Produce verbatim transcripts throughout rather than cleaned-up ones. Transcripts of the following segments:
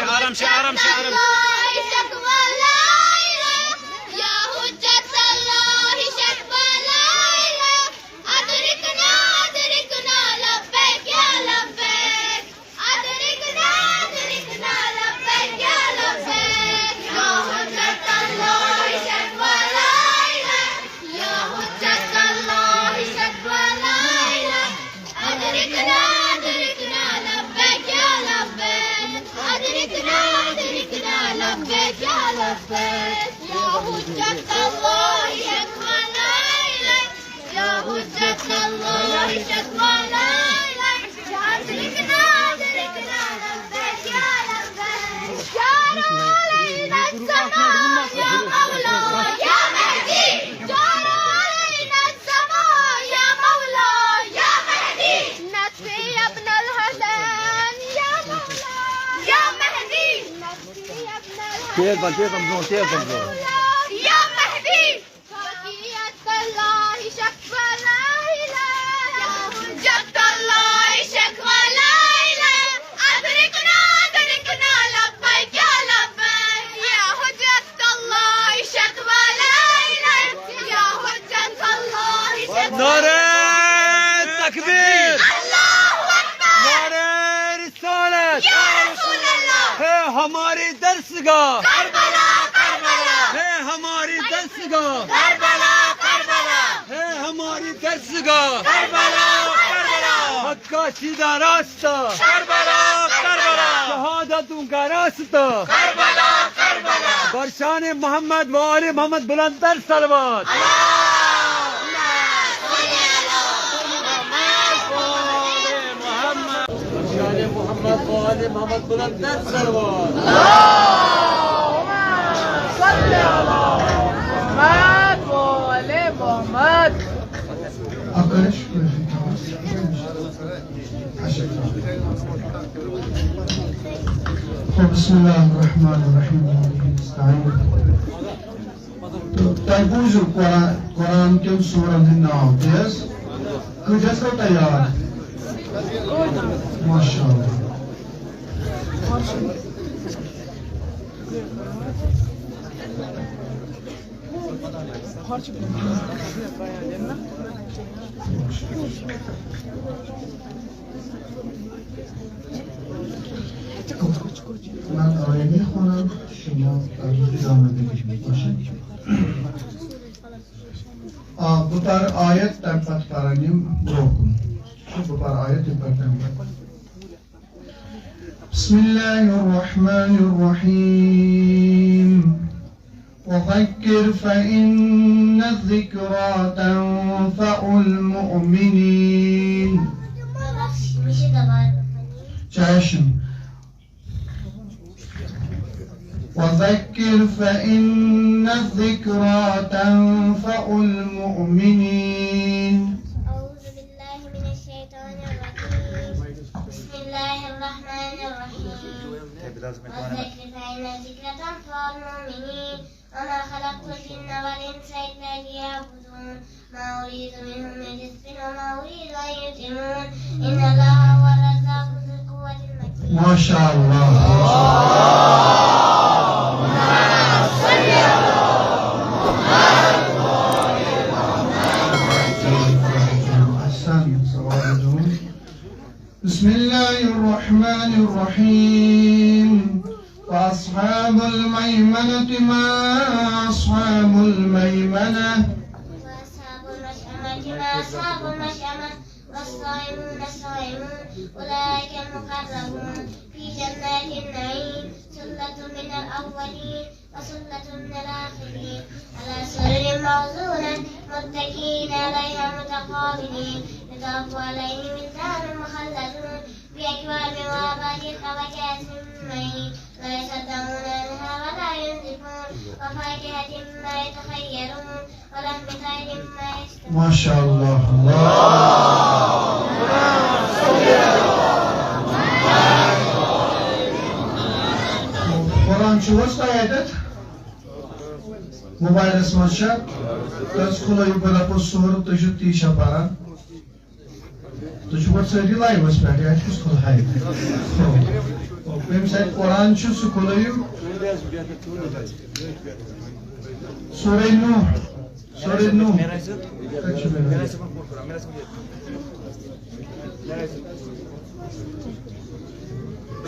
آرام سے، آرام سے، آرام سے۔ شکوہ لا الہ، یا حجت اللہ شکوہ لا الہ، ادرکنا، ادرکنا، لبیک یا لبیک۔ ادرکنا، ادرکنا، لبیک یا لبیک۔ یا حجت اللہ شکوہ لا الہ، یا حجت اللہ شکوہ لا الہ۔ ادرکنا، ادرکنا، لبیک یا لبیک۔ ادرکنا، ادرکنا، لبیک یا لبیک۔ یا حجت اللہ شکوہ لا الہ، یا حجت اللہ شکوہ لا الہ۔ ادرکنا، ادرکنا، لبیک یا لبیک۔ یا رب علینا السماء، یا مولا، یا مہدی۔ یا رب علینا السماء، یا مولا، یا مہدی۔ نصفی ابن الحسن، یا مولا، یا مہدی۔ نصفی ابن الحسن، تیز بن، تیز بن، تیز بن۔ یا مہدی۔ باقیت اللہ شکوہ لا الہ، حجت اللہ شکوہ لا الہ۔ ادرکنا، ادرکنا، لبیک یا لبیک۔ یا حجت اللہ شکوہ لا الہ، یا حجت اللہ شکوہ۔ نعرہ تکبیر۔ اللہ اکبر۔ نعرہ رسالت۔ یا رسول اللہ۔ ہے ہماری درسگاہ۔ کربلا، کربلا۔ ہے ہماری درسگاہ۔ کربلا، کربلا۔ ہے ہماری درسگاہ۔ کربلا، کربلا۔ حق کا سیدھا راستہ۔ کربلا، کربلا۔ شہادتوں کا راستہ۔ کربلا، کربلا۔ بر شان محمد و آل محمد بلند تر صلوات۔ اللہم صل علی محمد۔ بر شان محمد و آل محمد بلند تر صلوات۔ اللہم صل علی محمد و آل محمد۔ خب، بسم اللہ الرحمن الرحیم۔ تہٕ تۄہہِ بوٗزِو قرآن، قرآن کٮ۪ن سوٗرن ہٕنٛدۍ ناو، تی حظ؟ کۭتیٛاہ چھَو تۄہہِ یاد؟ ماشاء اللہ۔ من آیه می‌خوانم، شما در روی جامعه بگیرید، باشه؟ آ، بہٕ پَرٕ آیت، تَمہِ پَتہٕ پَرَن یِم برٛونٛہہ کُن۔ بہٕ پَرٕ آیت، تَمہِ پَتہٕ، تَمہِ پَتہٕ۔ بسم الله الرحمن الرحيم. وذكر فإن الذكرى تنفع المؤمنين. چاشم. وذكر فإن الذكرى تنفع المؤمنين. أعوذ بالله من الشيطان الرجيم. بسم الله الرحمن الرحيم. وذكر فإن الذكرى تنفع المؤمنين. وما خلقت الجن والإنس إلا ليعبدون. ما أريد منهم من رزق وما أريد أن يطعمون. إن الله هو الرزاق ذو القوة المتين. ما شاء الله. أحسن. بسم الله الرحمن الرحيم. فأصحاب الميمنة ما أصحاب الميمنة. وأصحاب المشأمة ما أصحاب المشأمة. والصائمون الصائمون أولئك المقربون في جنات النعيم. ثلة من الأولين وثلة من الآخرين. على سرر موضونة متكئين عليها متقابلين. يطاف عليهم ولدان مخلدون بأكواب وأباريق وكأس من معين. لا يصدعون عنها ولا ينزفون. وفاكهة مما يتخيرون. ولحم طير مما يشتهون. ما شاء الله. قرآن چھُو حظ تۄہہِ اَتٮ۪تھ؟ موبایلَس منٛز چھا؟ تَس کھُلٲیِو، بہٕ دَپو سورٕ، تُہۍ چھِو تی چھا پَران؟ تُہۍ چھِو گۄڈٕ سٲری لایوَس پٮ۪ٹھ، یہِ آسہِ کُس کھُلہٕ ہاے؟ ہو۔ ہو، ییٚمہِ ساتہٕ قرآن چھُ، سُہ کھُلٲیِو۔ سورہ نوح، سورہ نوح۔ کَتہِ چھُ معراج؟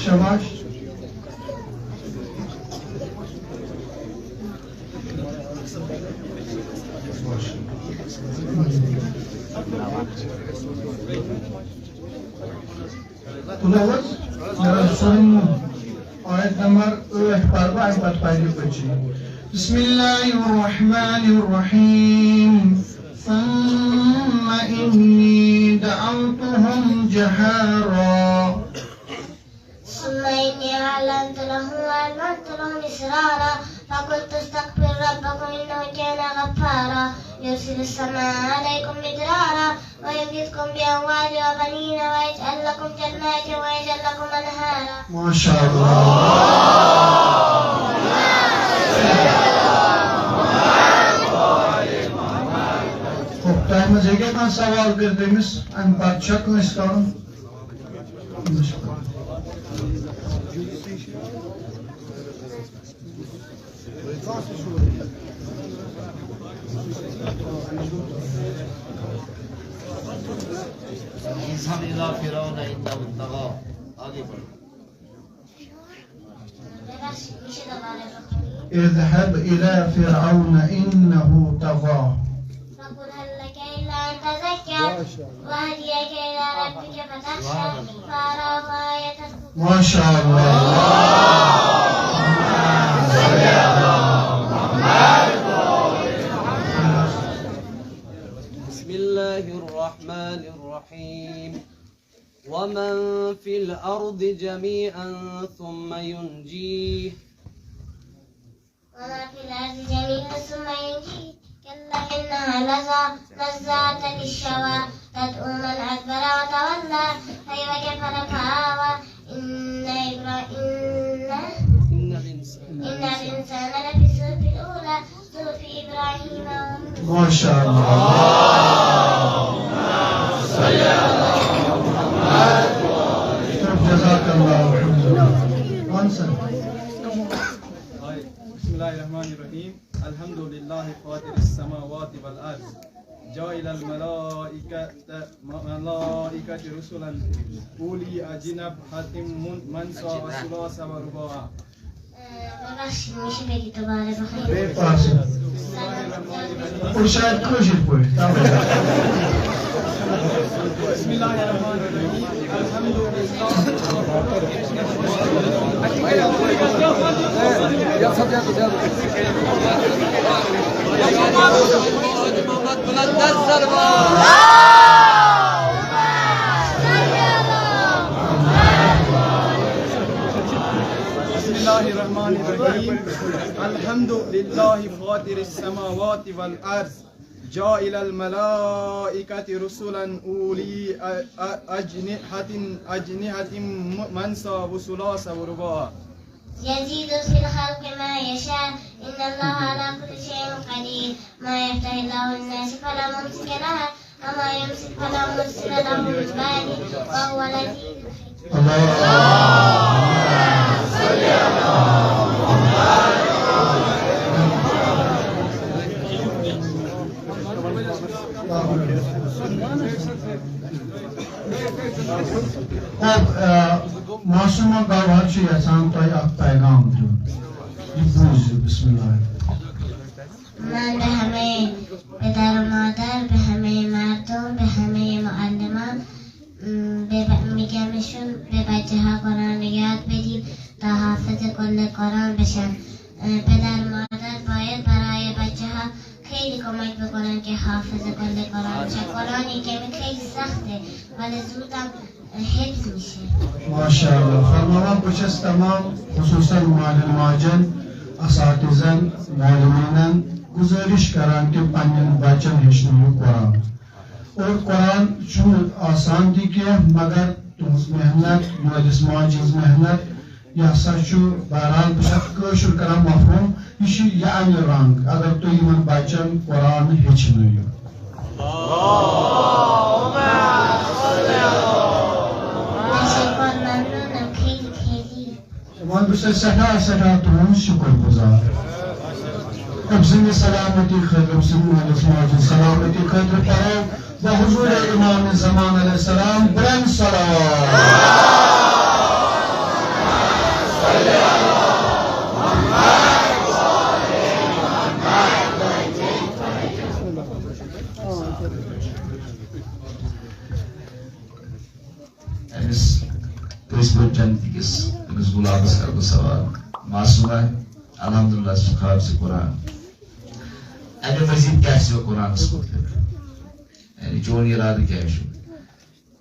شاباش۔ تُلو حظ، مےٚ حظ سُنٛد آیت نمبر ٲٹھ پَرٕ بہٕ، اَمہِ پَتہٕ پَرِ یہِ بٔچی۔ بسم الله الرحمن الرحيم. ثم إني دعوتهم جهارا. ثم إني أعلنت لهم وأسررت لهم إسرارا، فقلت استغفروا ربكم إنه كان غفارا، يرسل السماء عليكم مدرارا، ويمددكم بأموال وبنين، ويجعل لكم جنات ويجعل لكم أنهارا. ما شاء الله. تۄہہِ منٛز ہیٚکیٛاہ کانٛہہ سوال کٔرِتھ أمِس؟ اَمہِ پَتہٕ چھا کٲنٛسہِ کَرُن؟ اذهب إلى فرعون إنه طغى. آگے بڑھو۔ اذهب إلى فرعون إنه طغى. فقل هل لك إلى أن تزكى وأهديك إلى ربك فتخشى فأراه آية الكبرى. ما شاء الله. بسم الله الرحمن الرحيم. ومن في الأرض جميعا ثم ينجيه. ومن في الأرض جميعا ثم ينجيه. كلا إنها لظى نزاعة للشوى تدعو من أدبر وتولى ثم كفر فآوى. إن إبرا-، إن إن الإنسان إن الإنسان لفي الصحف الأولى صحف إبراهيم وموسى. ما شاء الله. جزاك الله خيرا. بسم الله الرحمن الرحيم. الحمد لله فاطر السماوات والأرض. جاعل الملائكة، ملائكة رسلا أولي أجنحة من-، مثنى وثلاث ورباع. ببخشید، میشه بگی دوباره بخونی؟ بفرمایید. پرشاید کٲشِر پٲٹھۍ، تَوَے۔ بسم الله الرحمن الرحيم. الحمد لله. بسم الله الرحمن الرحيم. الحمد لله فاطر السماوات والأرض. جاعل الملائكة رسلا أولي أ-، أ-، أجنحة، أجنحة م-، مثنى وثلاث ورباع. يزيد في الخلق ما يشاء. إن الله على كل شيء قدير. ما يفتح الله للناس فلا ممسك لها، وما يمسك فلا مرسل له من بعده، وهو العزيز الحكيم. اللهم صل على محمد. خب، آ، معصومہ گوہر چھُ یژھان تۄہہِ اکھ پیغام دیُن۔ یہِ بوٗزِو، بسم اللہ۔ من به همهٔ پدر و مادر، به همهٔ مردم، به همهٔ معلمان، م، به ب-، می‌گمشون به بچه‌ها قرآن یاد بدید تا حافظ کل قرآن بشن. اه، پدر مادر باید برای بچه‌ها خیلی کمک بکنن که حافظ کل قرآن بشن. قرآن یک کمی خیلی سخته، ولی زودم حفظ می‌شه. ماشاءاللہ۔ فرماوان بہٕ چھَس تمام، خصوصاً مالٮ۪ن ماجٮ۪ن، اساتذن، معلمینن گزٲرِش کران کہِ پننٮ۪ن بچن ہیٚچھنٲیِو قرآن۔ اور قرآن چھُنہٕ آسان تہِ کینٛہہ، مگر تُہٕنٛز محنت، مٲلِس ماجہِ ہٕنٛز محنت، یہِ ہسا چھُ، بہرحال، بہٕ چھُس اَتھ کٲشُر کران مفہوم، یہِ چھُ یہِ اَمہِ رنٛگ، اگر تُہۍ یِمن بچن قرآن ہیٚچھنٲیِو۔ مےٚ چھِ پَنُن نہٕ کھیٖر کھیٖری۔ وۄنۍ بہٕ چھُس سٮ۪ٹھاہ، سٮ۪ٹھاہ تُہُنٛد شُکُر گُزار۔ أمۍ سٕنٛدِ سلامتی خٲطرٕ، أمۍ سٕنٛدِ مٲلِس ماجہِ ہٕنٛز سلامتی خٲطرٕ پَرو بحضور امام زمان علیہ السلام برن صلوات۔ أمِس کٲنٛسہِ پٲٹھۍ جنتی کِس أمِس گُلابس کرٕ بہٕ سوال۔ معصومہ، الحمدللہ، ژٕ چھُکھ حافظ قرآن۔ اَمہِ مزید کیٛاہ چھُ قرآنس مُتعلق؟ یعنی چون ارادٕ کیٛاہ چھُ؟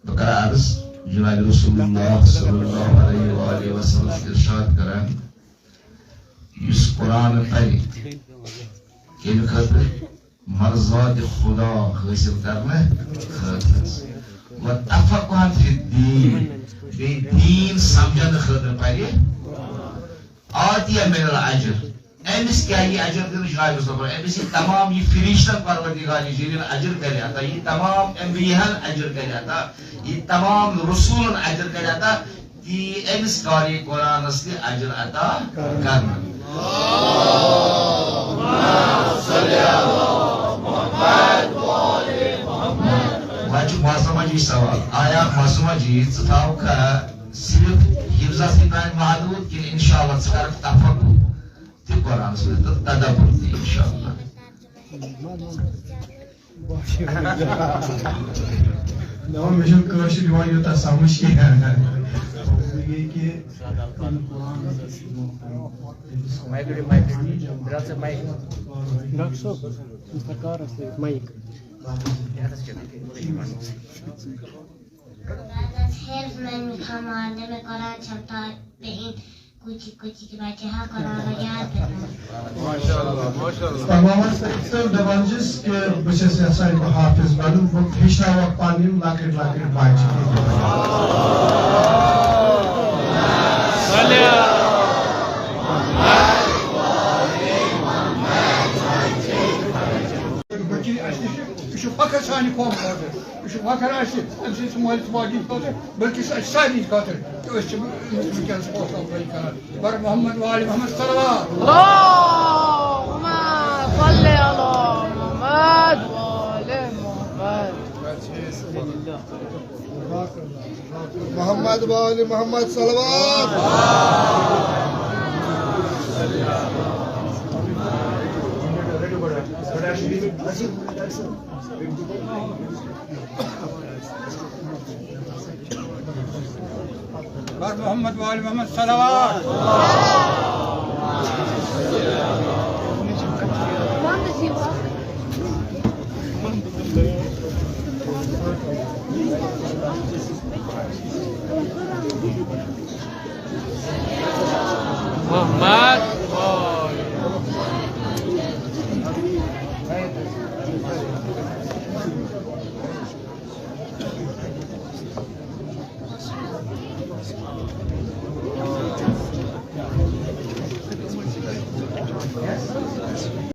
بہٕ کرٕ عرض، جناب رسول اللہ صلی اللہ علیہ وآلہ وسلم چھُ ارشاد کران، یُس قرآن پرِ، کَمہِ خٲطرٕ؟ مرضات خدا حٲصِل کرنہٕ خٲطرٕ۔ و تفقہن فی الدین، بیٚیہِ دیٖن سمجھنہٕ خٲطرٕ پرِ۔ آتیہ من الاجر، أمِس کیٛاہ یی اجر دِنہٕ؟ جناب رسول اللہ، أمِس یی تمام یہِ فرشتن پروردگار جلیلن اجر کرِ عطا، یہِ تمام انبیاہن اجر کرِ عطا، یہِ تمام رسولن اجر کرِ عطا، تہِ أمِس قاری قرآنس تہِ اجر عطا کرنہٕ۔ وۄنۍ چھُ معصومہ جی سوال، آیا معصومہ جی ژٕ تھاوکھا صرف حفظس سۭتۍ تام محدود کِنہٕ انشاءاللہ ژٕ کرکھ تفکر تہِ قرآنس سۭتۍ تہٕ تدبر تہِ انشاءاللہ؟ نہ، مےٚ چھُنہٕ کٲشُر یِوان یوٗتاہ سمجھ کینٛہہ۔ یہِ کہِ قرآن، ڈاکٹر صٲب، مایِک۔ حیف میں میٹھا مار دے، میں قرآن چھپتا پہ ان کچھ کچھ بچے ہاں قرآن یاد کرنا۔ تمام صرف دپان چھِس کہ بہٕ چھَس یژھان بہٕ حافظ بنُن، بہٕ ہیٚچھناوَکھ پنٕنۍ لۄکٕٹۍ لۄکٕٹۍ بچہِ۔ فقیر اَسہِ نِش، یہِ چھُ فخر سانہِ قومہٕ خٲطرٕ۔ یہِ چھُ فخر اَسہِ، أمۍ سٕنٛدِس مٲلِس ماجہِ ہِنٛدِ خٲطرٕ، بلکہِ سُہ اَسہِ سارنٕے ہِنٛدِ خٲطرٕ۔ تہٕ أسۍ چھِ أمِس وٕنکیٚنَس حوصلہٕ اَفزٲیی کران۔ بر محمد وآل محمد صلوات۔ اللهم صل على محمد وآل محمد۔ محمد وآل محمد صلوات۔ بر محمد وآل محمد صلوات۔ محمد۔